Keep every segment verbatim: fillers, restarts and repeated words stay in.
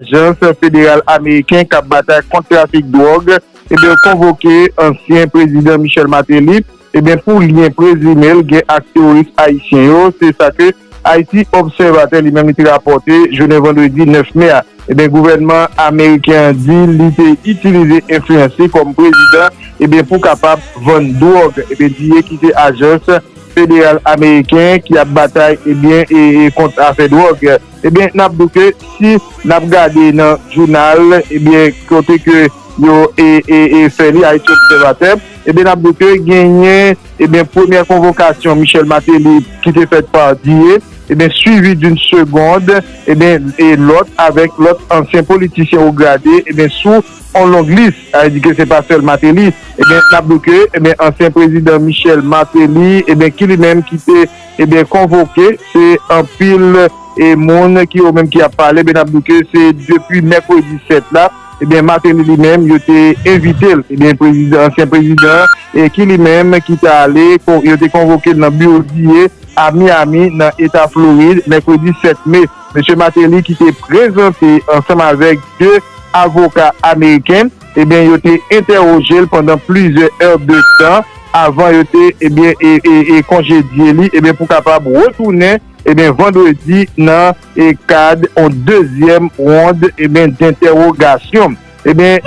Ajans federal ameriken k ap batay kont trafik dwòg, ebyen, konvoke ansyen prezidan Michel Martelly, ebyen, pou lyen prezime l gen ak teworis ayisyen yo. Se sa ke Haïti Observateur li menm li te rapòte jounen vandredi nèf me a. Ebyen, gouvènman ameriken an di li te itilize enfliyans li kòm prezidan, ebyen, pou kapab vann dwòg. Ebyen, diye ki se ajans federal ameriken ki ap batay, ebyen, e, e kont afè dwòg. Ebyen, n ap di w ke si n ap gade nan jounal, ebyen, kote ke yo e, e, e fè li, Haïti Observateur, ebyen, n ap di w ke genyen, ebyen, premyè konvokasyon Michel Martelly ki te fèt pa diye, ebyen, suivi d'une seconde, ebyen, e lòt avèk lòt ansyen politisyen wo grade, ebyen, sou on long lis. Sa vle di ke se pa sèl Martelly. Ebyen, n ap di w ke, ebyen, ansyen prezidan Michel Martelly, ebyen, ki li menm ki te, ebyen, konvoke, se anpil, e moun ki yo menm ki ap pale, ebyen, n ap di w ke se depi mèkredi sèt la, ebyen, Martelly li menm, yo te envite l, ebyen, prezidan, ansyen prezidan, e ki li menm ki te ale, kon-, yo te konvoke l nan biwo diye a Miami, nan eta Florid, mèkredi sèt me. Mesye Martelly ki te prezante ansanm avèk de avoka ameriken, ebyen, yo te entèwoje l pandan plizyè è de tan avan yo te, ebyen, e, e, e konjedye li, ebyen, pou kapab retounen, ebyen, vandredi nan, e, kad on dezyèm wonn, ebyen, dentèwogasyon. Ebyen,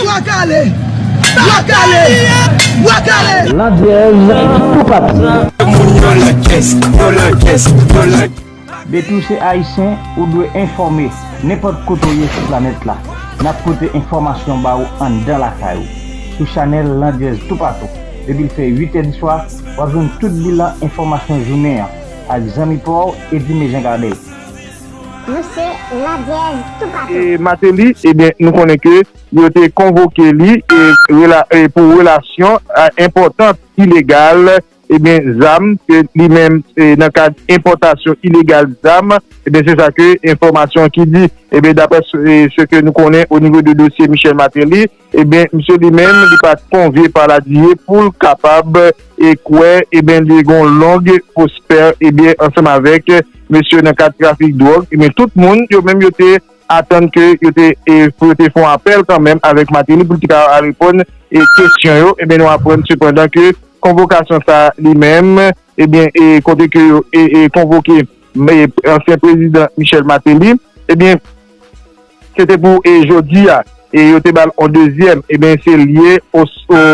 Bwa kale! Bwa kale! Bwa kale! Landyèz toupatou. Moun yo lankès, yo lankès, yo lankès. Depi w se Ayisyen, ou dwe enfòme nenpòt kote w ye sou planèt la. N ap pote enfòmasyon ba w anndan lakay ou, sou chanèl Landyèz toupatou. Depi l fè uit è di swa, w ap jwenn tout bilan enfòmasyon jounen an ak zanmi pa w Eddy Mejen Gardel. Nou se Landyèz toupatou. E Martelly, ebyen, nou konnen ke yo te konvoke li, e, rela-, e, pou relasyon, a, enpòtan ilegal, ebyen, zam ke li menm, e, nan kad enpòtasyon ilegal zam, ebyen, se sa ke enfòmasyon ki di. Ebyen, daprè se, e, se ke nou konnen o nivo de dosye Michel Martelly, ebyen, misye li menm, li pa t konvye pa la diye pou l kapab, e, kwè, ebyen, li gon long pwospè, ebyen, ansanm avèk mesye nan kad trafik dwòg, ebyen, tout moun, yo menm, yo te atann ke yo te, e, pou yo te fè yon apèl kanmenm avèk Martelly pou l te ka al reponn, e, kesyon yo. Ebyen, nou aprann sepandan ke konvokasyon sa a li menm, ebyen, e, kote ke yo, e, e, konvoke, e, ansyen prezidan Michel Martelly, ebyen, se te pou, e, jodi a, e, yo te ba l yon dezyèm, ebyen, se lye o, o,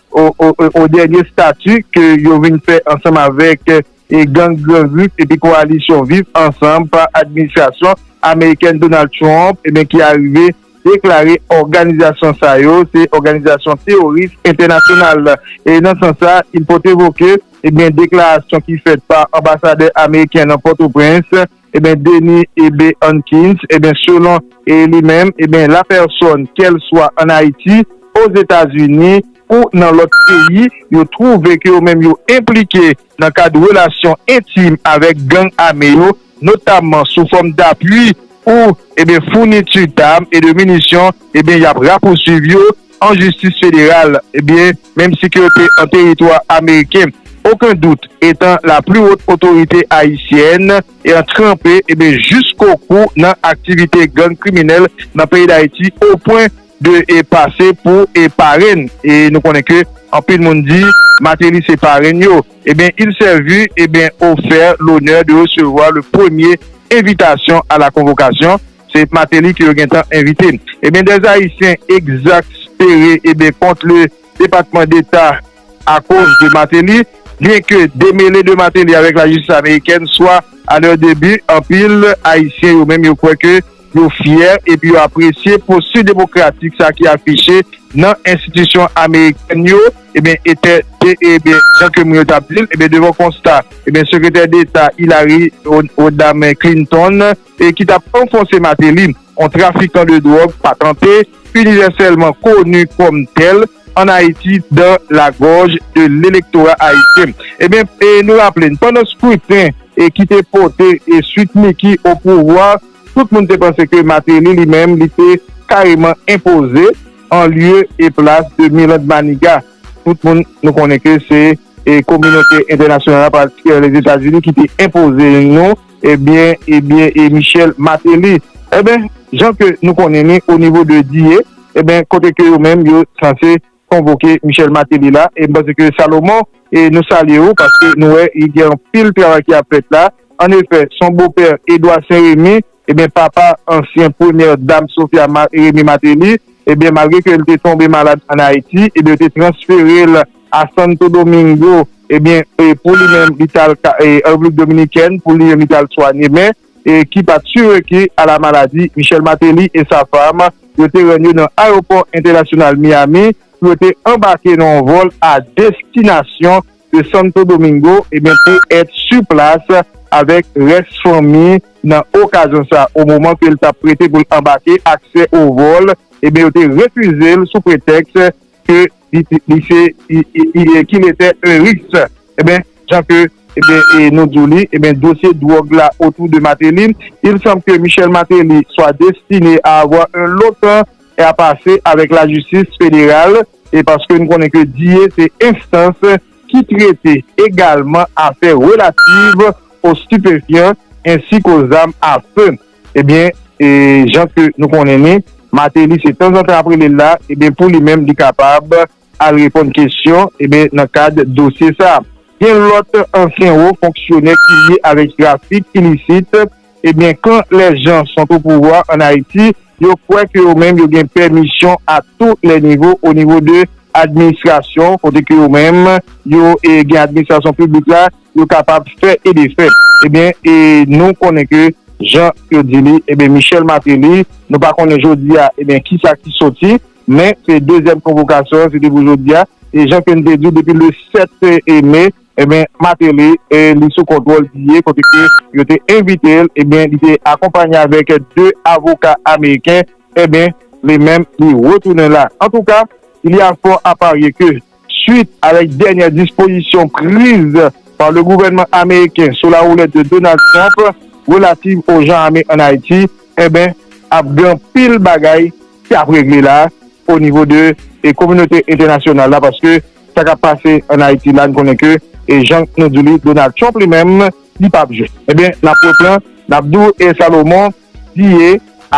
o, o, o, o dènye stati ke yo vin fè ansanm avèk, e, gang Gran Grif epi kowalisyon Viv Ansanm pa administrasyon amerikèn Donald Trump, ebyen, ki arive deklare òganizasyon sa yo se òganizasyon teworis entènasyonal. E nan sans sa, il faut évoquer, ebyen, deklarasyon ki fèt pa anbasadè ameriken nan Pòtoprens, ebyen, Denis Ebe Hankins, ebyen, selon, e, li menm, ebyen, la pèsòn, kèlswa ann Ayiti, Ozetazini ou nan lòt peyi, yo twouve ke yo menm yo enplike nan kad relasyon entim avèk gang ame yo, notamman sou fòm dapui ou, ebyen, founiti dam e de minisyon, ebyen, y ap rapousuiv yo an jistis federal, ebyen, menm si ke yo te an teritwa ameriken. Aucun doute, étant la plus haute autorité haïtienne, e an tranpe, ebyen, jiskoko nan aktivite gang kriminèl nan peyi Dayiti, o pwen de, e, pase pou, e, parenn. E nou konnen ke anpil moun di Martelly se parenn yo. Ebyen, il s'est vu, ebyen, offert l'honneur de recevoir le premier invitation à la convocation. Se Martelly ke yo gentan envite. Ebyen, des Haïtiens exaspérés, ebyen, contre le département d'État à cause de Martelly, bien que démêlés de Martelly avec la justice américaine, soit à leur début, anpil Ayisyen yo menm yo kwè ke yo fyè epi yo apresye postir demokratik sa ki afiche nan enstitisyon amerikèn yo, ebyen, etè, te, ebyen, jan ke moun yo t ap di l, ebyen, devan konsta, ebyen, sekretè deta Hillary Rodham Clinton, e ki t ap anfonse Martelly, yon trafikan de dwòg patante, inivèsèlman koni kòm tèl, an Ayiti, dans la gorge de l'électorat haïtien. Ebyen, e nou raple n, pandan skriten, e ki te pote, e Sweet Micky au pouvoir, tout moun te panse ke Martelly li menm, li te kareman enpoze an lye e plas de Mirlande Manigat. Tout moun, nou konnen ke se, e kominote entènasyonal la, patikilye Lèzetazini, ki te enpoze nou, ebyen, ebyen, e Michel Martelly. Ebyen, jan ke nou konnen ni o nivo de D A, ebyen, kote ke yo menm yo sanse konvoke Michel Martelly la. E m panse ke Salomon, e nou salye w paske nou wè li gen anpil travay ki ap fèt la. An efè, son bopè Edouard Saint-Remy, ebyen, papa ansyen premyè dam Sophia Ma- Remy Martelly, ebyen, malgre ke li te tonbe malad an Ayiti, ebyen, yo te transfere l a Santo Domingo, ebyen, e pou li menm, li t al ka- e, an Repiblik Dominikèn, pou li menm, li t al swanye, men, e ki pa t sivekiv a la maladi. Michel Martelly e sa fam, yo te rann yo nan ayewopò entènasyonal Miami, pou yo te anbake nan yon vòl a destinasyon de Santo Domingo, ebyen, pou èt sou plas avèk rès fanmi nan okazyon sa, o moman ke l t ap prete pou l anbake, aksè o vòl, ebyen, yo te refize l sou pretèks ke li, li se, li, li, li, qu'il était un risque. Ebyen, jan ke, ebyen, e nou di w li, ebyen, dosye dwòg la otou de Martelly, il semble que Michel Martelly soit destiné à avoir un long temps à passer avec la justice fédérale, e paske nou konnen ke D A se enstans ki trete egalman afè relativ o stipefyan ensi ke o zam a fe. Ebyen, e jan ke nou konnen ni, Martelly se tanzantan ap rele l la, ebyen, pou li menm, li kapab al reponn kesyon, ebyen, nan kad dosye sa. Gen lòt ansyen wo fonksyonè ki lye avèk trafik ilisit, ebyen, quand les gens sont au pouvoir en Haïti, yo kwè ke yo menm, yo gen pèmisyon a tous les niveaux, o nivo de administrasyon, kote ke yo menm, yo e, gen administrasyon piblik la, yo kapab fè e defè. Ebyen, e nou konnen ke, jan yo di li, ebyen, Michel Martelly, nou pa konnen jodi a, ebyen, kisa ki soti, men se dezyèm konvokasyon, se te pou jodi a, e jan ke n te di w, depi le sèt me, ebyen, Martelly, e li sou kontwòl D A, kote ke yo te envite l, ebyen, li te akonpanye avèk de avoka ameriken, ebyen, li menm, li retounen la. Antouka, il y a fort à parier que, suite avec dernière disposition prise par le gouvernement américain sur la roulette de Donald Trump relative aux gens armés en Haïti, ebyen, ap gen anpil bagay ki ap regle la o nivo de e kominote entènasyonal la, paske sa k ap pase an Ayiti la, n konnen ke, e jan nou di li, Donald Trump li menm, li p ap jwe. Ebyen, n ap repran, n ap di w, e Salomon, D A,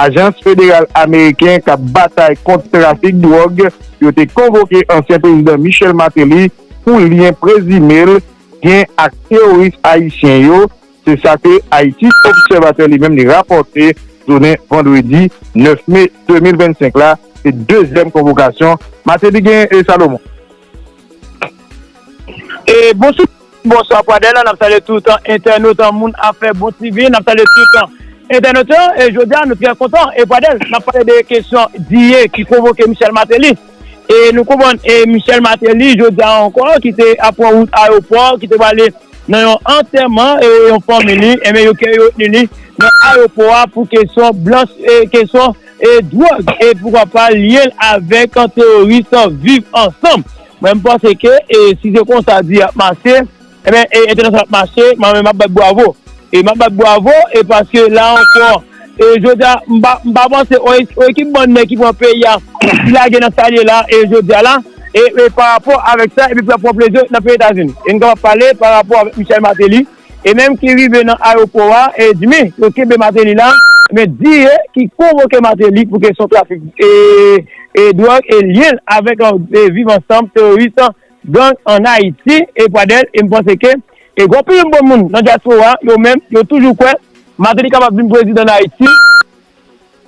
ajans federal ameriken k ap batay kont trafik dwòg, yo te konvoke ansyen prezidan Michel Martelly pou lyen prezime l gen ak teworis ayisyen yo. Se sa ke Haïti Observateur li menm li rapòte jounen vandredi nèf me de mil vennsenk la. Se dezyèm konvokasyon Martelly gen, e Salomon. E bonswa, bonswa Pradel, n ap salye tout entènot, moun afè Bon T V, n ap salye tout entènot yo. E jodi a nou trè kontan, e Pradel, n ap pale de kesyon D A ki konvoke Michel Martelly. E nou konprann, e Michel Martelly jodi a ankò ki te ap pran wout ayewopò, ki te prale nan yon antèman e yon fanmi li, ebyen yo ke yo retni li nan ayewopò a pou kesyon blanch, e kesyon e dwòg, e poukwa pa lye l avèk teworis Viv Ansanm. Mwen m panse ke, e si se konsa D A ap mache, ebyen, e entènasyonal ap mache, mwen menm m ap bat bwavo. E m ap bat bwavo, e paske la ankò, e jodi a, m pa, m pa panse, o, o ekip bann nèg ki pran peyi a, ki lage nan sa l ye la, e jodi a la, e, e pa rapò avèk sa, epi pou y ap pran plezi nan peyi Etazini. E n kapab pale pa rapò avèk Michel Martelly, e menm ki rive nan ayewopò a, e Jimmy, yo kenbe Martelly la, men D A ki konvoke Martelly pou kesyon trafik, e, e dwòg, e lye l avèk, e, Viv Ansanm, teworis, gang an Ayiti, e Pradel, e m panse ke, e gen anpil bon moun nan dyaspora, yo menm, yo toujou kwè, Martelly kapab vin prezidan nan Ayiti,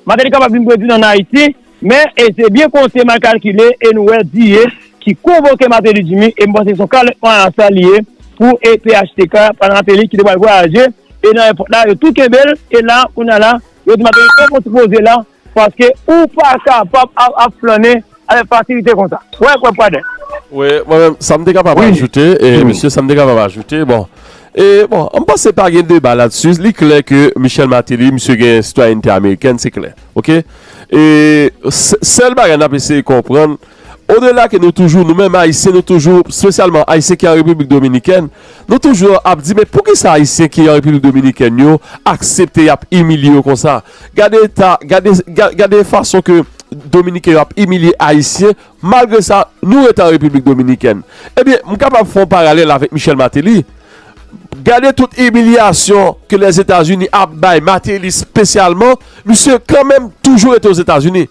Martelly kapab vin prezidan nan Ayiti, men, e se byen konte, mal kalkile, e nou wè D A ki konvoke Martelly Jimmy, e m panse se yon kalètman a sa li ye, pou e P H T K, pa Martelly ki te pral vwayaje, e nan èpòt la, yo tou kenbe l, e la, kounye a la, yo di Martelly, fè yon ti poze la, paske ou pa kapab ap, ap flannen avèk fasilite konsa. Wè, kwè, Pradel. Wi, mwen menm, sa m te kapab ajoute, e mesye, sa m te kapab ajoute, bon, e bon, m panse pa gen deba ladsi, li klè ke Michel Martelly, misye gen sitwayènte amerikèn, se klè, oke? E sèl bagay n ap eseye konprann, odela ke nou toujou, nou menm Ayisyen, nou toujou, espesyalman Ayisyen ki an Repiblik Dominikèn, nou toujou ap di, men poukisa Ayisyen ki an Repiblik Dominikèn yo aksepte y ap imilye yo konsa? Gade eta, gade, gade fason ke Dominiken yo ap imilye Ayisyen, malgre sa, nou ret an Repiblik Dominikèn. Ebyen, m kapab fè yon paralèl avèk Michel Martelly. Gade tout imilyasyon ke Lèzetazini ap bay Martelly espesyalman, misye kanmenm toujou rete Ozetazini.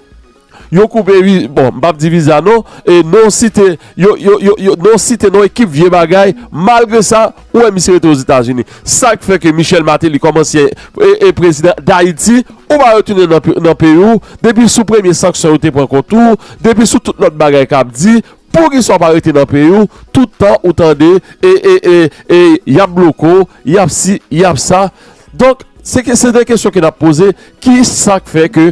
Yo koupe vi, bon, m p ap di viza non, e non site, yo, yo, yo, yo, non site non ekip vye bagay, malgre sa, ou wè misye rete Ozetazini. Sa k fè ke Michel Martelly kòm ansyen e, e prezidan Dayiti, ou pa retounen nan, pe- nan peyi w, depi sou premye sanksyon yo te pran kont ou, depi sou tout lòt bagay k ap di, poukisa w pa rete nan peyi w, tout tan ou tande, e, e, e, e, y ap bloke w, y ap si, y ap sa. Donk, se ke- se de kesyon ke n ap poze, ki sa k fè ke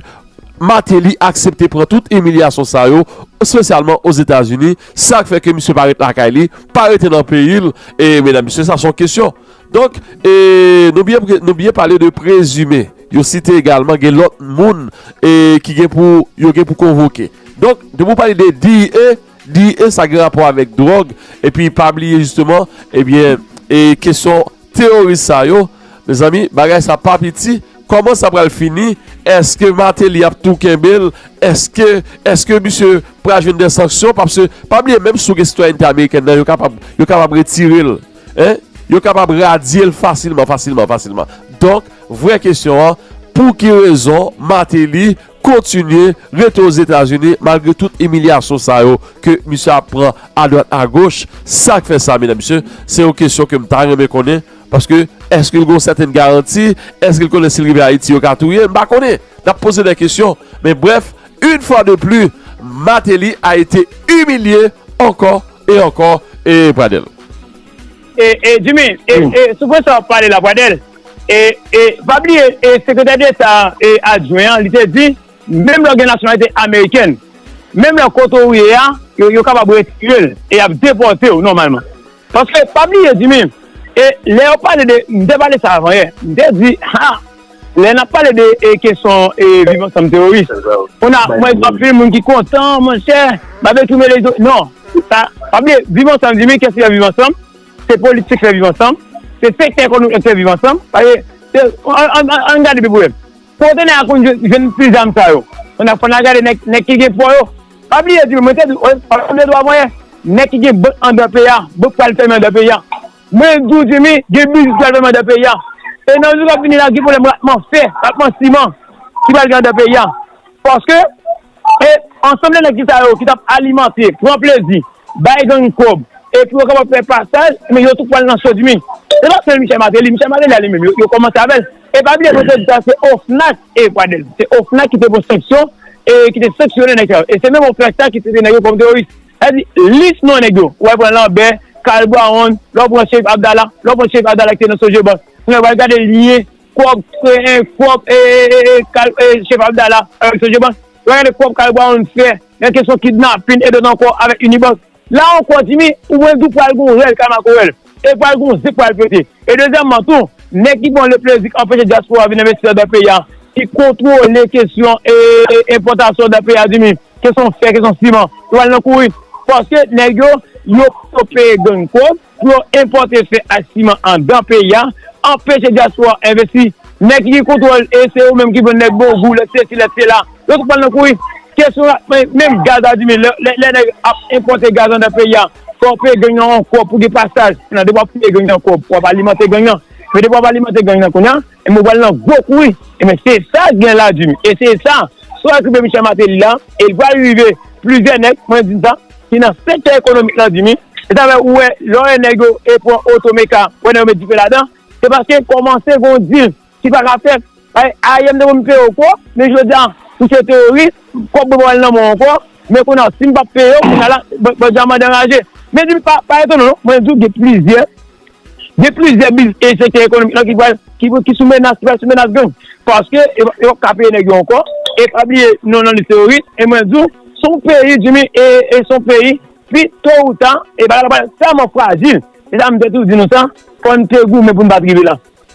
Martelly aksepte pran tout imilyasyon sa yo, espesyalman Ozetazini, sa k fè ke misye pa ret lakay li, pa rete nan peyi l, e medam mesye, sa se yon kesyon. Donk, e, nou byen pre- nou byen pale de prezime. Yo site egalman gen lòt moun e ki gen pou yo gen pou konvoke. Donk, depi w pale de D E A, D E A sa gen rapò avèk dwòg, epi pa bliye jisteman, ebyen, e kesyon teworis sa yo, mezanmi, bagay sa pa piti. Kòman sa pral fini? Èske Martelly ap tou kenbe l? Èske, èske misye pral jwenn de sanksyon? Paske, pa bliye, menm si w gen sitwayènte amerikèn nan, yo kapab, yo kapab retire l. Hein? Yo kapab radye l fasilman, fasilman, fasilman. Donk, vrè kesyon an, pou ki rezon Martelly kontinye rete Ozetazini malgre tout imilyasyon sa yo ke misye ap pran adwat agoch? Sa k fè sa, medam mesye? Se yon kesyon ke m ta renmen konnen. Paske, èske l gen yon sèten garanti? Èske l konnen si l rive Ayiti, yo ka touye l? M pa konnen. N ap poze de kesyon. Men brèf, une fois de plus, Martelly a été humilié encore et encore, e Pradel. E, e Jimmy, e, e, sou pwen sa w ap pale la, Pradel, e, e, pa bliye, e, sekretè deta, e, adjwen an, li te di, menm lè w gen nasyonalite amerikèn, menm lè kote w ye a, yo, yo kapab retire l, e y ap depòte w nòmalman. Paske, pa bliye, Jimmy, e, lè yo pale de, m te pale sa avan yè, m te di, ha, lè n ap pale de e, kesyon e, viv ansanm teworis, kounye a, mwen, anpil moun ki kontan, monchè, babekyou mele zo. Non, sa, pa bliye, viv ansanm, Jimmy, kès ki fè viv ansanm? Se politik fè viv ansanm, se sektè ekonomik fè viv ansanm. Paske, se, ann, ann, ann gade pi pre. Kote nèg la konn jwenn, jwenn ti zam sa yo? Kounye a, fò n al gade nèg, nèg ki gen pò yo. Pa bliye, Jimmy, mwen te di, w, pa bliye dwa mwen, nèg ki gen bank anndan peyi a, bank pral fèmen anndan peyi a. Mwen di w, Jimmy, gen biznis pral fèmen anndan peyi a. E nan jou k ap vini la, gen pwoblèm ratman fè, ratman siman ki pral gen anndan peyi a. Paske, e, ansanm de nèg ki sa yo, ki t ap alimante, pran plezi, bay gang kòb, epi yo kapab fè pasaj, men yo tout pral nan cho, Jimmy. Se pa sèl Michel Martelly, Michel Martelly a li menm, yo, yo kòmanse avè l. E pa bliye, mwen te di sa, se OFNAC, e, Pradel, se OFNAC ki te pran sanksyon, e, ki te sanksyone nèg sa yo. E se menm OFNAC sa ki trete nèg yo kòm teworis. Sa di, lis non nèg yo, ou pral pran Lambert, Carl Brown, lè w pran Cherif Abdallah, lè w pran Cherif Abdallah ki te nan Sogebank, ou pral gade lyen, kòb, e, e, kòb, e, e, e, e, Carl, e, Cherif Abdallah avèk Sogebank, ou pral gade kòb Carl Brown fè nan kesyon kidnapin e dòt ankò avèk Unibank. La ankò, Jimmy, ou mwen di w pral gen yon rèl kay makorèl, e pral gen yon zip pral pete. E dezyèmman tou, nèg ki pran leplezi k anpeche dyaspora vin envesti anndan peyi a, ki kontwole kesyon e, e, enpòtasyon anndan peyi a, Jimmy, kesyon fè, kesyon siman, yo al nan kouri. Paske nèg yo, yo pito peye gang kòb pou yo enpòte fè ak siman anndan peyi a, anpeche dyaspora envesti. Nèg ki gen kontwòl, e se yo menm ki vann nèg bon gou, lè sesi, lè sela. Yo tout pral nan kouri. Kesyon la, men, menm gaz la, Jimmy, lè, lè, lè nèg ap enpòte gaz anndan peyi a, fò w peye gang nan yon kòb pou gen pasaj. Nan depi w ap peye gang nan kòb, w ap alimante gang nan. Men depi w ap alimante gang nan kounye a, e men w pral nan gwo kouri. E men se sa k gen la, Jimmy. E se sa, sa w okipe Michel Martelly la, e l pral rive plizyè nèg, mwen di sa, ki nan sektè ekonomik la, Jimmy. E sa fè ou wè, lè w wè nèg yo e pran oto meka, wè nèg yo met dife ladan, se paske kòmanse gon dil ki pa ka fèt. Paske ayè m te konn peye w kò, men jodi a, ou se teworis, kòb mwen pa al nan men w ankò, men kounye a, si m p ap peye w, kounye a la, ban, ban dyaman anraje. Men di m pa, pa etone non, mwen di w gen plizyè, gen plizyè biz, e sektè ekonomik lan ki pral, ki, ki sou menas, ki pral sou menas gang. Paske, yo, yo p ap ka peye nèg yo ankò, e pa bliye, nou nan lis teworis, e mwen di w, se yon peyi, Jimmy, e, e se yon peyi, pi to ou ta, e bagay la pral tèlman frajil. E sa m te toujou di nou sa, fò n te goumen pou n pa t rive la.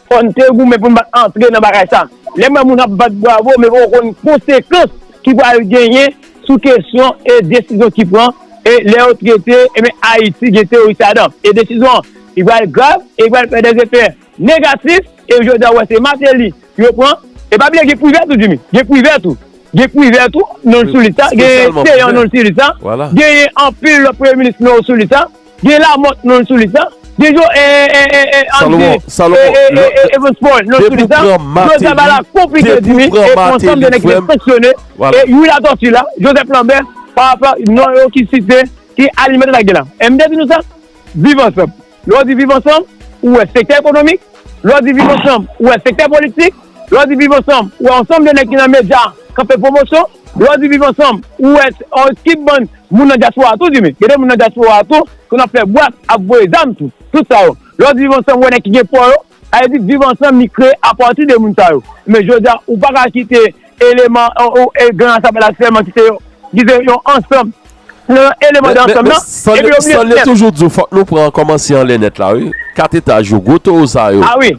Fò n te goumen pou n pa t antre nan bagay sa. Lè m wè moun ap bat bravo, men poko konn konsekans ki pral genyen sou kesyon e desizyon ki pran, e lè yo trete, e men Ayiti gen teworis ladan. E desizyon an, li pral grav, e li pral fè dèzefè negatif, e jodi a, w wè se Martelly yo pran, e pa bliye gen Privert tou, Jimmy, gen Privert tou. Gen Privert tou, non l sou lis la, gen Céant, non l sou lis la, genyen anpil lòt premye minis, non yo sou lis la, gen Lamothe, non l sou lis la. Dejo, e, e, e, e, Andy, Salomon, Salomon, e, e, e, e, Evans Paul, non, depi w pran Martelly, Joseph Bala konplike depi w pran Martelly, frè m, ansanm de nèg ki sanksyone, e Youri Latortue la, Joseph Lambert, pa rapò non yo ki site, ki alimante sa k gen la. E m te di nou sa, viv ansanm. Lè w di viv ansanm, ou wè sektè ekonomik, lè w di viv ansanm, ou wè sektè politik, lè w di viv ansanm, ou wè ansanm de nèg ki nan medya k ap fè pwomosyon, lè w di viv ansanm, ou wè yon ekip bann moun nan dyaspora tou, Jimmy. Gen de moun nan dyaspora tou, ki nan fè bwat, ap voye zam tou. Tout sa yo. Lè w di viv ansanm, ou wè nèg ki gen pò yo, sa vle di viv ansanm, li kreye apati de moun sa yo. Men jodi a, ou pa ka kite eleman, ou, ou, e, gran rasanblaj sèlman kite yo, kite yon ansanm. Nan eleman de ansanm nan, epi yo bliye Stanley toujou di w, fòk nou pran kòmanse anlè nèt la, wi. Kat etaj yo, gwo towo sa yo. A wi.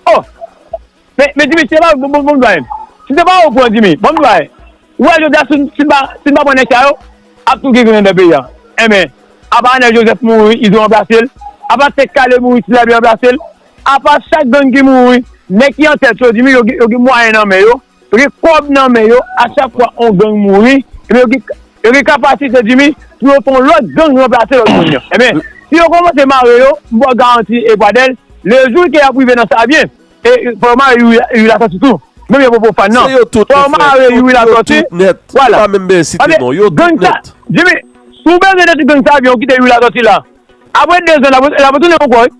Oh! Men, men Jimmy, se pa bon, bon, bon, bon. Si se pa ou pran Jimmy, bon, bon. Ou wè, jodi a, si, si n pa, si n pa pran nèg sa yo, ap tou gen grenn nan peyi a. Enben, apa Arnel Joseph mouri, Izo ranplase l. Apa Tèt Kale mouri, Ti Labyen ranplase l. Apa chak gang ki mouri, nèg ki an tèt yo, Jimmy, yo, yo gen mwayen nan men yo. Yo gen kòb nan men yo, a chak fwa yon gang mouri, epi yo gen, yo gen kapasite, Jimmy, pou yo fè yon lòt gang ranplase lòt moun yo. Enben, si yo kòmanse mare yo, m ba w garanti, e Pradèl, lejou ke y ap rive nan sa byen, e, e, fò yo mare Youri, Youri Latortue tou. Menm yo poko fann nan. Fò yo mare Youri Latortue. Vwala. Paske gang sa, Jimmy, si w bezwen detwi gang sa byen, ou kite Youri Latortue la. Apre de zan, l ap, l ap retounen ankò, wi.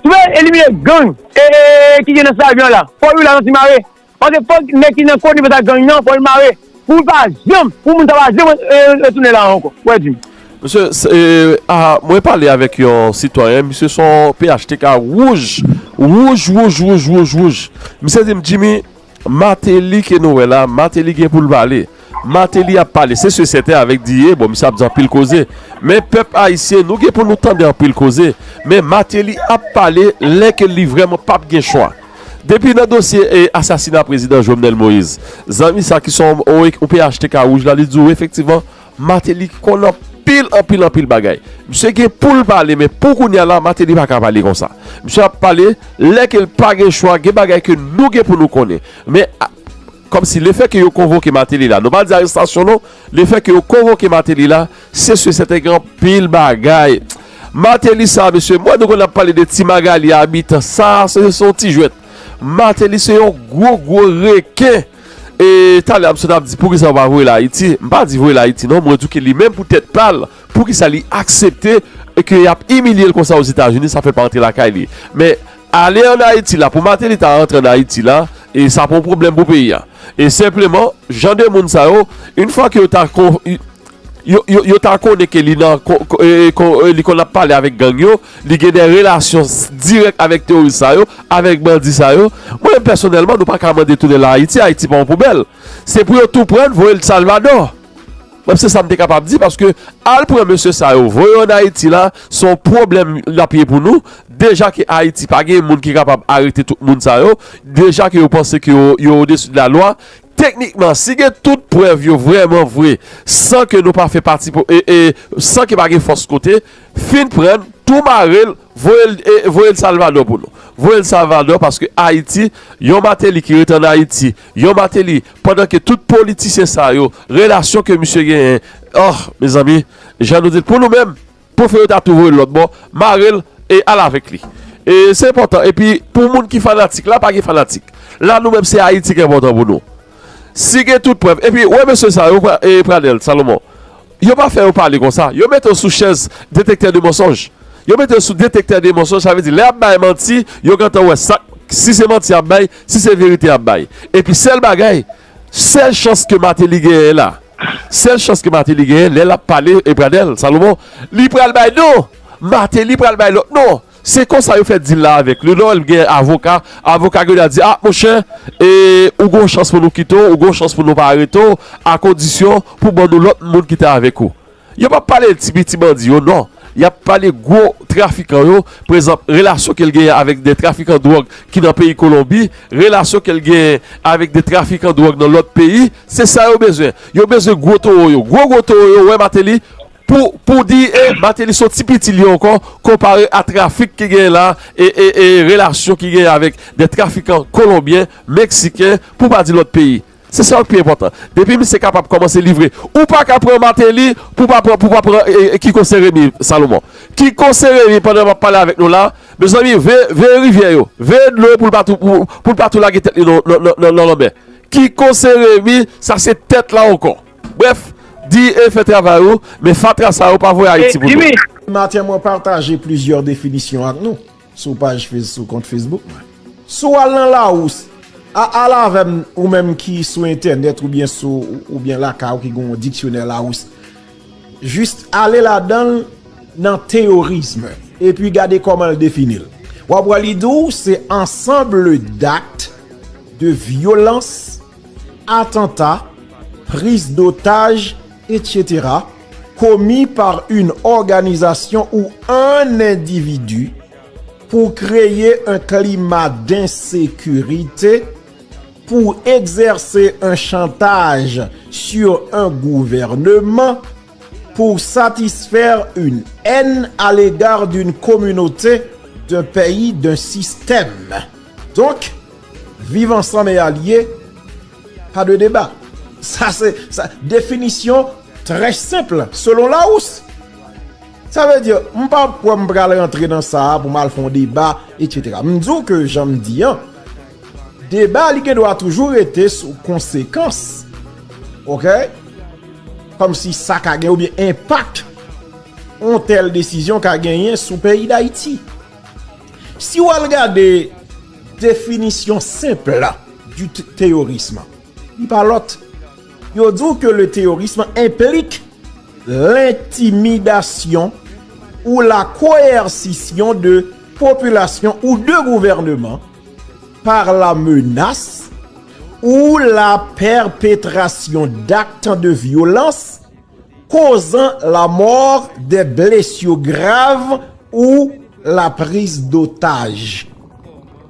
Si w vle elimine gang, e, e, e, ki gen nan sa byen la, fò Youri Latortue mare. Paske fòk nèg ki nan ko nivo sa gang nan, fò l mare. Pou l pa janm, pou moun sa pa janm, e, e, retounen la ankò. Wè, Jimmy. Mesye, s-, e, a, mwen pale avèk yon sitwayen, misye se yon P H T K wouj, wouj, wouj, wouj, wouj, wouj. Misye di m, Jimmy, Martelly ke nou wè la, Martelly gen pou l pale. Martelly ap pale, se si e sèten avèk D A, bon, misye ap di anpil koze. Men pèp ayisyen, nou gen pou nou tande anpil koze. Men Martelly ap pale lè ke li vrèman p ap gen chwa. Depi nan dosye, e, asasina prezidan Jovenel Moïse, zanmi sa ki se yon, yon, yon P H T K wouj la, li di w efektivman, Martelly konn anpil, anpil, anpil bagay. Misye gen pou l pale, men pou kounye a la, Martelly pa ka pale konsa. Misye ap pale, lè ke l pa gen chwa, gen bagay ke nou gen pou nou konnen. Men, a, kòmsi lefè ke yo konvoke Martelly la, nou pa di arestasyon non, lefè ke yo konvoke Martelly la, se si e sèten gen anpil bagay. Martelly sa, mesye, mwen nou konn ap pale de Ti Magali, Abitan, sa, se, se yon ti jwèt. Martelly se yon gwo, gwo reken. E talè a, misye t ap di, poukisa yo pa voye l Ayiti? M pa di voye l Ayiti, non. Mwen di w ke li menm pou tèt pa l, poukisa li aksepte e ke y ap imilye l konsa Ozetazini, sa fè l pa rantre lakay li. Men, ale ann Ayiti la, pou Martelly ta rantre ann Ayiti la, e sa pa yon pwoblèm pou peyi a. E senpleman, jan de moun sa yo, yon fwa ke yo ta kon, yo, yo, yo ta konnen ke li nan ko-, ko-, e, ko-, e, li konn ap pale avèk gang yo, li gen de relasyon s-, dirèk avèk teworis sa yo, avèk bandi sa yo. Mwen menm pèsonèlman, nou pa ka mande tounen la Ayiti, Ayiti pa yon poubèl. Se pou yo tou pran n, voye l Salvadò. Mwen se sa m te kapab di, paske al pran mesye sa yo, voye yo ann Ayiti la, se yon pwoblèm l ap ye pou nou. Deja ke Ayiti pa gen moun ki kapab arete tout moun sa yo, deja ke yo panse ke yo, yo odesi de la lwa, teknikman, si gen tout prèv yo vrèman vre, san ke nou pa fè pati po-, e, e, san ke pa gen fòs kote, fin pran n, tou mare l, voye l, e, voye l Salvadò pou nou. Voye l Salvadò paske Ayiti, yon Martelly ki rete ann Ayiti, yon Martelly, pandan ke tout politisyen sa yo, relasyon ke misye genyen, oh, mezanmi, jan nou di l, pou nou menm, prefe yo ta tou voye l lòt bò, mare l e al avèk li. E se enpòtan. Epi, pou moun ki fanatik, la pa gen fanatik. La, nou menm, se Ayiti ki enpòtan pou nou. Si gen tout prèv. Epi, wè mesye sa yo, pra-, e Pradèl, Salomon, yo pa fè yo pale konsa. Yo mete yo sou chèz detektè de mansonj. Yo mete yo sou detektè de mansonj, sa vle di, lè y ap bay manti, yo gentan wè sa, si se manti y ap bay, si se verite y ap bay. Epi, sèl bagay, sèl chans ke Martelly genyen la, sèl chans ke Martelly genyen, lè l ap pale, e Pradèl, Salomon, li pral bay non. Martelly pral bay lòt non. Se konsa yo fè dil la avèk li. Non, li gen avoka, avoka yo di, a, monchè, e, ou gon chans pou nou kite w, ou gon chans pou nou pa arete w, a kondisyon pou ban nou lòt moun ki te avèk ou. Yo p ap pale ti piti bandi yo, non. Y ap pale gwo trafikan yo. Pa egzanp, relasyon ke l genyen avèk de trafikan dwòg ki nan peyi Kolonbi, relasyon ke l genyen avèk de trafikan dwòg nan lòt peyi, se sa yo bezwen. Yo bezwen gwo towo yo. Gwo, gwo towo yo, wè Martelly, pou, pou di, e, Martelly se yon ti piti li ankò, konpare a trafik ki genyen la, e, e, e relasyon ki genyen avèk de trafikan kolonbyen, meksiken, pou pa di lòt peyi. Se sa k pi enpòtan. Depi misye kapab kòmanse livre, ou pa ka pran Martelly pou pa pran, pou pa pran e, e, Kiko Seremi Salomon. Kiko Seremi, pandan m ap pale avèk nou la, mezanmi, veye, veye rivyè yo, veye dlo pou l pa tou, pou, pou l pa tou lage tèt li nan, nan, nan, nan, nan lanmè. Kiko Seremi, sa se tèt la ankò. Brèf, di e fè travay ou, men fatra sa yo pa voye Ayiti pou nou. Maten, mwen pataje plizyè definisyon ak nou sou paj Face, sou kont Facebook mwen. Si w al nan Lawous, a, al avè m, ou menm ki sou entènèt oubyen sou, oubyen lakay ou ki gen yon diksyonè Lawous. Jis ale ladan l nan teyorism, epi gade kòman l defini l. W ap wè li di w se ensemble d'actes de violence, attentat, prise d'otage, et cetera, commis par une organisation ou un individu pour créer un climat d'insécurité, pour exercer un chantage sur un gouvernement, pour satisfaire une haine à l'égard d'une communauté, d'un pays, d'un système. Donk, Viv Ansanm e Alye, pa de deba. Sa se, sa, definisyon trè senp, selon Lawous. Sa vle di, m pa kwè m pral rantre nan sa a pou m al fè yon deba, et cetera. M di w ke jan m di an, deba li gen dwa toujou rete sou konsekans. Oke? Kòmsi sa ka gen oubyen enpak yon tèl desizyon ka genyen sou peyi Dayiti. Si w al gade definisyon senp du t-, terrorisme, li pa lòt. Yo di w ke le terrorisme implique l'intimidation ou la coercition de population ou de gouvernement par la menace ou la perpétration d'actes de violence causant la mort, des blessures graves ou la prise d'otage.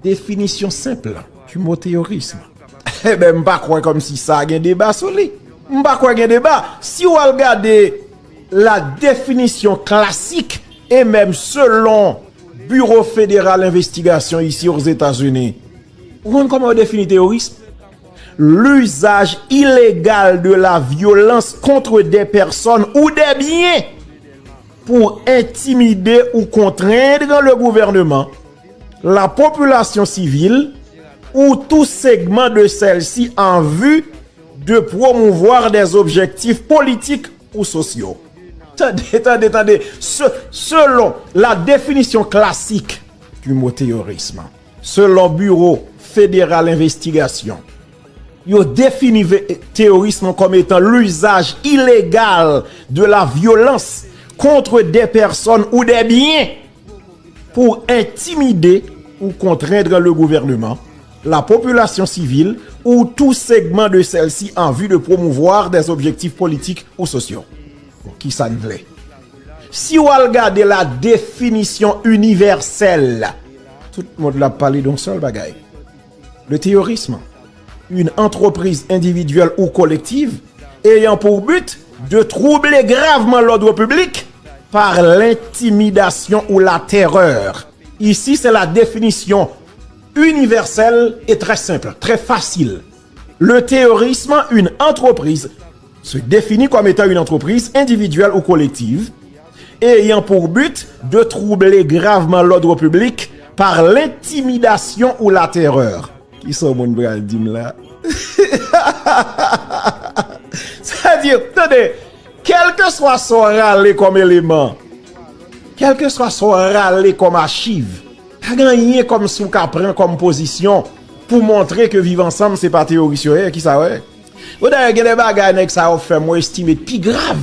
Definisyon senp du mot terrorisme. Eben, m pa kwè kòmsi sa gen deba sou li. M pa kwè gen deba. Si w al gade la définition classique, e menm selon Bureau Fédéral Investigation isi Ozetazini, ou konn kòman yo defini teyorism? L'usage illégal de la violence contre des personnes ou des biens pour intimider ou contraindre le gouvernement, la population civile ou tout segment de celle-ci en vue de promouvoir des objectifs politiques ou sociaux. Tande, tande, tande. Se-, selon la définition classique du mot terrorisme, selon Bureau Fédéral Investigation, yo defini ve-, teyorism kòm etan l'usage illégal de la violence contre des personnes ou des biens pour intimider ou contraindre le gouvernement, la population civile ou tout segment de celle-ci en vue de promouvoir des objectifs politiques ou sociaux. Bon, kisa n vle? Si w al gade la définition universelle, tout moun la pale de yon sèl bagay. Le terrorisme, une entreprise individuelle ou collective ayant pour but de troubler gravement l'ordre public par l'intimidation ou la terreur. Ici, c'est la définition universelle et très simple, très facile. Le terrorisme, une entreprise, se définit comme étant une entreprise individuelle ou collective ayant pour but de troubler gravement l'ordre public par l'intimidation ou la terreur. Kisa yon moun pral di m la? Sa di, tande, kèlkeswa sa w rale kòm eleman, kèlkeswa sa w rale kòm achiv, pa gen anyen kòmsi w ka pran kòm pozisyon pou montre ke Viv Ansanm se pa teyoris yo ye, kisa w ye? Bon, dayè, gen de bagay nèg sa yo fè, mwen estime pi grav.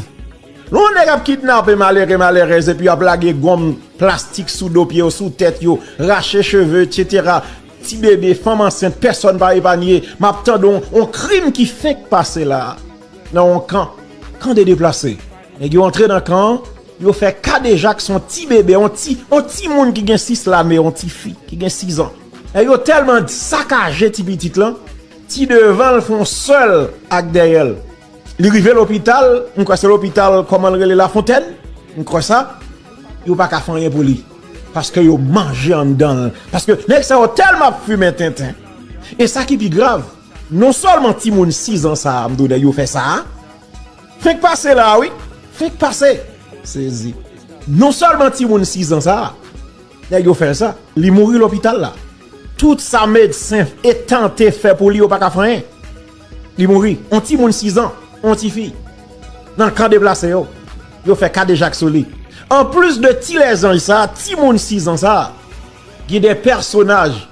Lè yon nèg ap kidnape malere, malerèz, epi ap lage gonm plastik sou do pye yo, sou tèt yo, rache cheve, et cetera. Ti bebe, fanm ansent, pèsòn pa epanye. M ap tande yon, yon krim ki fenk pase la a, nan yon kan, kan de deplase. Nèg yo antre nan kan an, yo fè kadejak sou yon ti bebe, yon ti, yon timoun ki gen sis lane, yon ti fi ki gen sis an. E yo tèlman sakaje ti pitit lan, ti devan l fè yon sèl ak dèyè l. Li rive lopital, m kwè se lopital, kòman l rele, Lafontèn, m kwè sa, yo pa ka fè anyen pou li. Paske yo manje anndan l. Paske nèg sa yo tèlman ap fimen tenten. E sa ki pi grav, Non sèlman timoun sis an sa a, m di w nèg yo fè sa a. Fenk pase la a, wi. Fenk pase. Sezi. Non sèlman timoun sis an sa a, nèg yo fè l sa. Li mouri lopital la. Tout sa medsen e tante fè pou li, yo pa ka fè anyen. Li mouri. On timoun sis an, on tifi. Nan kan deplase yo, yo fè kadejak sou li. Anplis de ti lèzanj sa a, timoun sis an sa a, gen de pèsonaj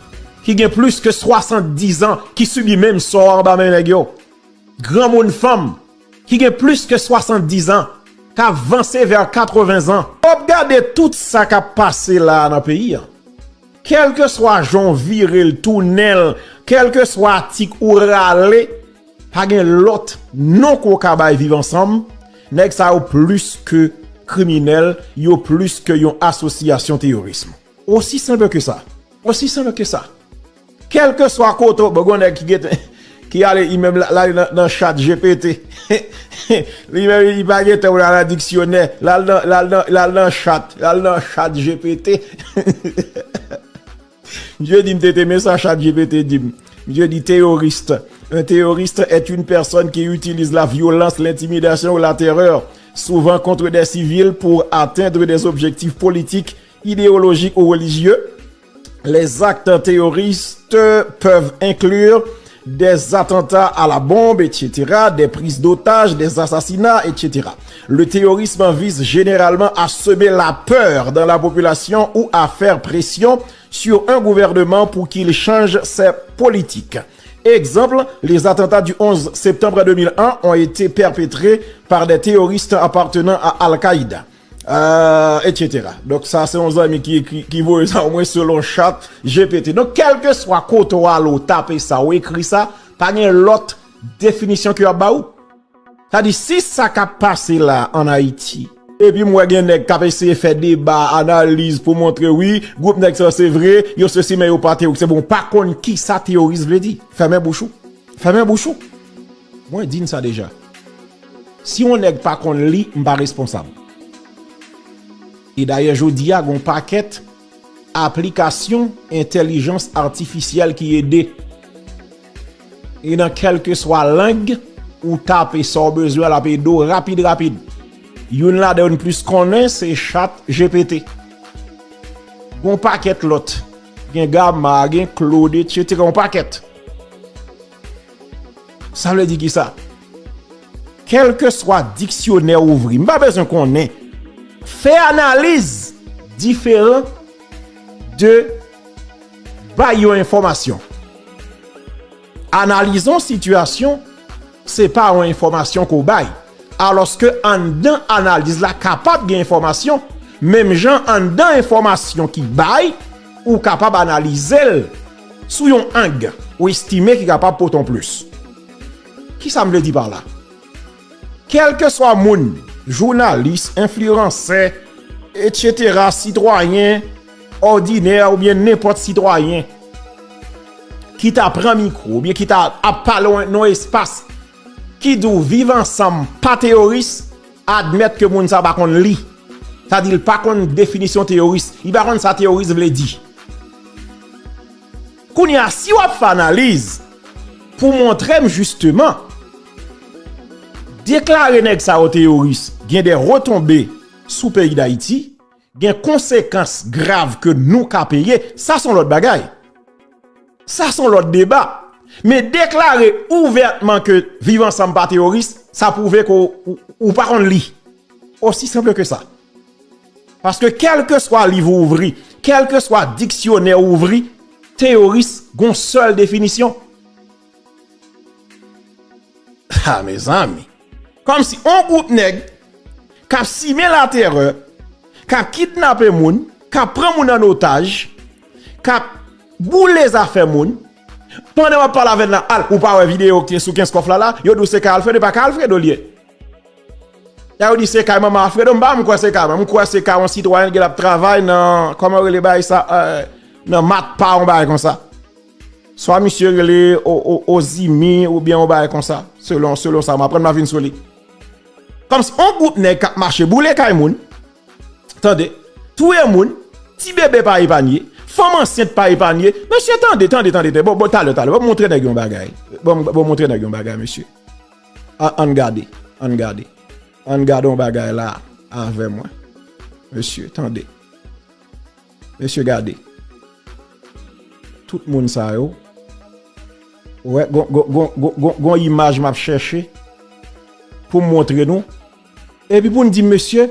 ki gen plis ke swasanndizan ki sibi menm sò a anba men nèg yo. Granmoun fanm ki gen plis ke swasanndizan, k ap vanse vè katreven zan. W ap gade tout sa k ap pase la a nan peyi a. Kèlkeswa jan w vire l, tounen l, kèlkeswa atik ou rale, pa gen lòt non ke w ka bay Viv Ansanm, nèg sa yo plis ke kriminèl, yo plis ke yon asosyasyon teyorism. Osi senp ke sa. Osi senp ke sa. Kèlkeswa kote w, bon, gon nèg ki gentan, ki ale, li menm l ale nan, nan chat G P T. Li menm, li pa gentan pou l al nan diksyonè. L al nan, l al nan, l al nan chat, l al nan chat G P T. Misye di, m te teme sa chat G P T di m. Misye di, terroriste. Un terroriste est une personne qui utilise la violence, l'intimidation ou la terreur, souvent contre des civils, pour atteindre des objectifs politiques, idéologiques ou religieux. Les actes terroristes peuvent inclure des attentats à la bombe, et cetera, des prises d'otages, des assassinats, et cetera. Le terrorisme vise généralement à semer la peur dans la population ou à faire pression sur un gouvernement pour qu'il change ses politiques. Exemple, les attentats du onze septembre deux mille un ont été perpétrés par des terroristes appartenant à Al-Qaïda, euh, et cetera. Donk, sa se yon zanmi ki ekri, ki voye sa, omwen selon chat G P T. Donk, kèlkeswa kote w ale, w tape sa, w ekri sa, pa gen lòt definisyon ke y ap ba ou. Sa di, si sa k ap pase la ann Ayiti, epi m wè gen nèg k ap eseye fè deba, analiz pou montre, wi, gwoup nèg sa se vre, yo sesi, men yo pa teyoris. Bon, w pa konn ki sa teyoris vle di. Fèmen bouch ou. Fèmen bouch ou. Mwen di n sa deja. Si yon nèg pa konn li, m pa responsab. E dayè, jodi a, gon pakèt aplikasyon entèlijans atifisyèl ki ede. E nan kèlkeswa lang ou tape sa w bezwen, l ap ede w rapid, rapid. Youn ladan yo n plis konnen, se chat G P T. Gon pakèt lòt. Gen Gamma, gen Claude, et cetera. Yon pakèt. Sa vle di ki sa? Kèlkeswa diksyonè ou ouvri, m pa bezwen konnen. Fè analiz diferan de bay yon enfòmasyon. Analize yon sitiyasyon, se pa yon enfòmasyon ke w bay. Alòske anndan analiz la kapab gen enfòmasyon, menm jan anndan enfòmasyon ki bay, ou kapab analize l sou yon ang ou estime ki kapab pote yon plis. Kisa m vle di pa la? Kèlkeswa moun, jounalis, enfliyansè, et cetera, sitwayen òdinè oubyen nenpòt sitwayen ki ta pran mikwo oubyen ki ta ap pale nan yon espas ki di w Viv Ansanm pa teyoris, admèt ke moun sa pa konn li. Sa di l pa konn definisyon teyoris. Li pa konn sa teyoris vle di. Kounye a, si w ap fè analiz pou montre m jisteman, deklare nèg sa yo teyoris gen de retonbe sou peyi Dayiti, gen konsekans grav ke nou ka peye, sa se yon lòt bagay. Sa se yon lòt deba. Men deklare ouvètman ke Viv Ansanm pa teyoris, sa pwouve ke w, ou, ou pa konn li. Osi senp ke sa. Paske kèlkeswa liv ou ouvri, kèlkeswa diksyonè ou ouvri, teyoris gon sèl definisyon. Ha, mezanmi. Kòmsi on gwoup nèg k ap simen latèrè, k ap kidnape moun, k ap pran moun an otaj, k ap boule zafè moun, pandan w ap pale avè l nan al, ou pa wè videyo ki te sou kenz kòf la la, yo di w se kay Alfredo, e pa kay Alfredo l ye. Lè yo di se kay manman Alfredo, m pa menm kwè se kay manman, m kwè se kay yon sitwayen ki ap travay nan, kòman yo rele bagay sa, euh, nan matpa, yon bagay konsa. Swa misye rele O-, O-, Ozimi oubyen yon bagay konsa, selon, selon sa m aprann, m a vin sou li. Kòmsi on gwoup nèg k ap mache boule kay moun, tande, touye moun, ti bebe pa epanye, Fanm ansent pa epanye. Mesye, tande, tande, tande, tande. Bon, bon, talè, talè. Bon, montre nèg yon bagay. Bon, bon, montre nèg yon bagay, mesye. A, ann gade, ann gade. Ann gade yon bagay la avè mwen. Mesye, tande. Mesye, gade. Tout moun sa yo. Wè, gon, gon, gon, gon, gon, gon imaj m ap chèche pou m montre nou. Epi pou n di, mesye,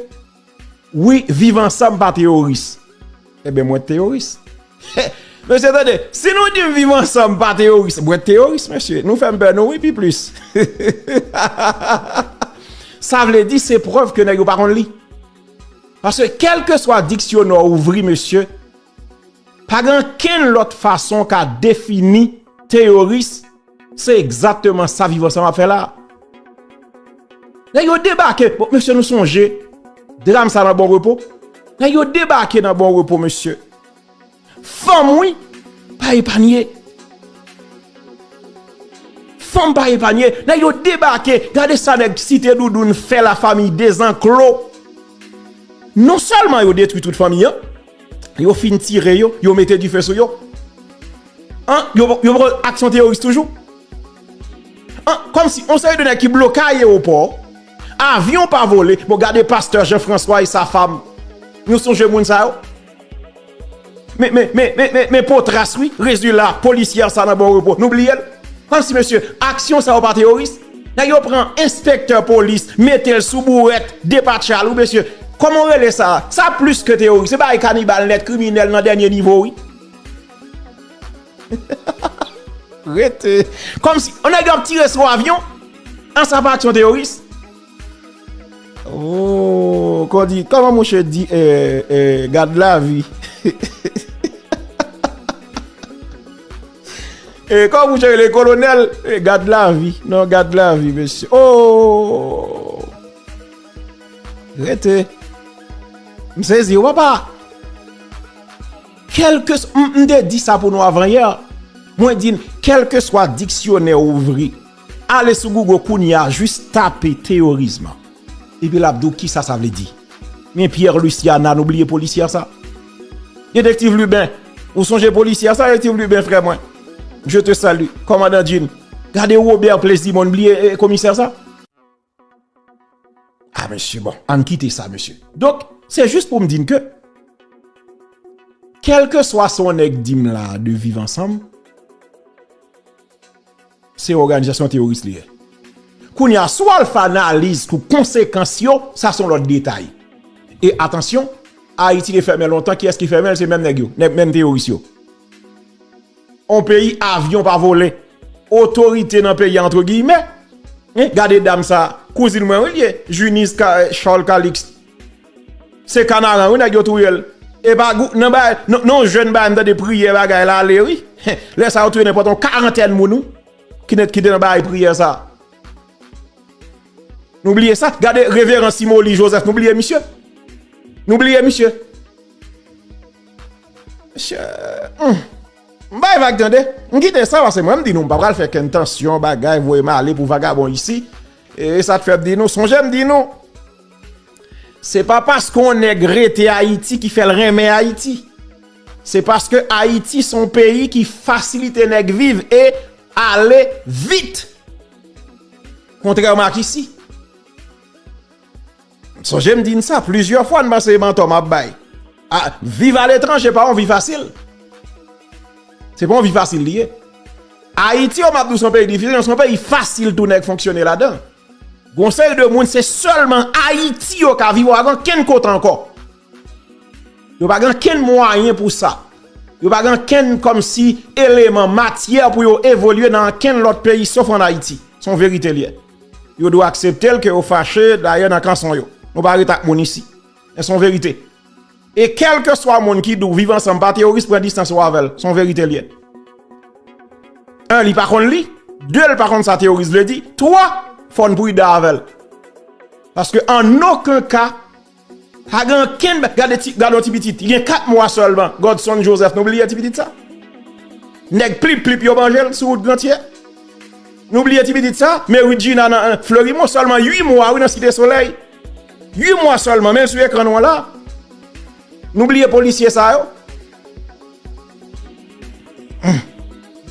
wi, Viv Ansanm pa teyoris. Ebyen, mwen teyoris. Mesye, tande, si nou di m Viv Ansanm pa teyoris, mwen teyoris, mesye. Nou fè m pè, nou, wi, pi plis. Sa vle di, se prèv ke nèg yo pa konn li. Paske, kèlkeswa diksyonè w ouvri, mesye, pa gen ankenn lòt fason ka defini teyoris, se egzakteman sa Viv Ansanm ap fè la. Nèg yo debake. Bon, mesye, nou sonje dram sa nan Bon Repo. Nèg yo debake nan Bon Repo, mesye. Fanm, wi, pa epanye. Fanm pa epanye. Nèg yo debake. Gade sa nèg Site Doudoun fè Lafanmi Dezanklo. Non sèlman yo detwi tout fanmi an, yo fin tire yo, yo mete dife sou yo. An, yo, yo pran aksyon teyoris toujou. An, kòmsi, on seri de nèg ki bloke ayewopò, avyon pa vole. Bon, gade pastè Jean François e sa fanm. Nou sonje moun sa yo? Men, men, men, men, men, men Potras, wi, Rezila, polisyè sa nan Bon Repo. Nou bliye l? Kòmsi, mesye, aksyon sa yo pa teyoris? Nèg yo pran enspektè polis, mete l sou bourèt, depatcha l, wi, mesye. Kòman w rele sa? Sa plis ke teyoris. Se bagay kanibal nèt, kriminèl nan dènye nivo, wi. Rete. Kòmsi, on nèg yo ap tire sou avyon, an sa pa aksyon teyoris? Oh, kò di, kòman mouche di, eh, eh, gad lavi? Eh, kòman mouche rele kolonèl? Eh, gad lavi. Non, gad lavi, mesye. Oh! Rete. M sezi, w papa. Kèlkes-, m, m te di sa pou nou avan yè. Mwen di n, kèlkeswa diksyonè w ouvri, ale sou Google kounye a, jis tape teyorizm. Epi l ap di w kisa sa vle di. Men Pierre Luciana, nou bliye polisyè sa. Detektiv Lubin, ou sonje polisyè sa, Detektiv Lubin, frè mwen? Je te salue. Kòmandan Jean. Gade Robert Plezimon, bliye, eh, komisè sa. Ah, mesye, bon, ann kite sa, mesye. Donk, se jis pou m di n ke, kèlkeswa sa yon nèg di m la de Viv Ansanm, se yon òganizasyon teyoris li ye. Kounye a, si w al fè analiz sou konsekans yo, sa se yon lòt detay. E atansyon, Ayiti te fèmen lontan, kiyès ki fèmen l? Se menm nèg yo, nèg, menm teyoris yo. On peyi avyon pa vole. Otorite nan peyi a, antre giyimè. Hein? Gade dam sa, kouzin mwen wi l ye, Junice Ka-, Charles Calixte. Se Kanaran wi nèg yo touye l. E pa gou-, nan bay, nan, nan jèn bay m tande priyè bagay la ale wi. Lè sa yo touye nenpòt yon karantèn moun wi. Ki net ki te nan bay priyè sa. Nou bliye sa. Gade Reveran Simoli Joseph, nou bliye misye. Nou bliye misye. Mesye, hmm. M bay vag tande. M kite sa paske mwen m di nou m pa pral fè kenn tansyon bagay voye m ale pou vagabon isi. E sa k fè m di nou, sonje m di nou. Se pa paske yon nèg rete Ayiti ki fè l renmen Ayiti. Se paske Ayiti se yon peyi ki fasilite nèg viv e ale vit. Kontrèman ak isi. Sonje m di n sa plizyè fwa, n panse mantò m ap bay. A, viv aletranje pa yon vi fasil. Se pa yon vi fasil li ye. Ayiti, yo, m ap di w, se yon peyi difisil, men se yon peyi fasil tou nèg fonksyone ladan. Gon seri de moun, se sèlman Ayiti yo ka viv, yo pa gen ankenn kote ankò. Yo pa gen ankenn mwayen pou sa. Yo pa gen ankenn kòmsi eleman, matyè pou yo evolye nan ankenn lòt peyi, sof ann Ayiti. Se yon verite l ye. Yo dwe aksepte l ke yo fache, dayè nan kanson yo. Nou pa ret ak moun isi. Men se yon verite. E kèlkeswa moun ki di w Viv Ansanm pa teyoris, pran distans ou avè l. Se yon verite l ye. En, li pa konn li. De, l pa konn sa teyoris vle di. Twa, fò n pridan avè l. Paske an okenn ka, pa gen ankenn, gade ti, gade yon ti pitit, li gen kat mwa sèlman, Godson Joseph, nou bliye ti pitit sa? Nèg plip plip yo manje l sou wout Grantyè. Nou bliye ti pitit sa? Mary Gina nan, nan Florimon, sèlman uit mwa wi nan Site Solèy. Uit mwa sèlman, men l sou ekran nou an la. Nou bliye polisye sa yo.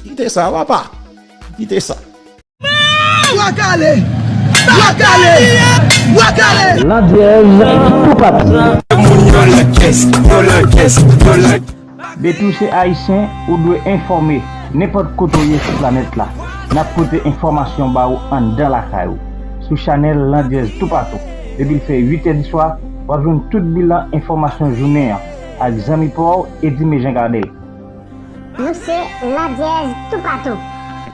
Kite sa, papa. Kite sa. Bwa kale! Bwa kale! Bwa kale! Landjèz toupatou. Depi w se ayisyen, ou dwe enfòme. Nenpòt kote w ye sou planèt la, n ap pote enfòmasyon ba ou anndan lakay ou. Sou chanèl Landjèz toupatou. Depi l fè uit è di swa, w ap jwenn tout bilan enfòmasyon jounen an ak zanmi pa w, Edime Jean Gardel. Nou se Landjèz toupatou.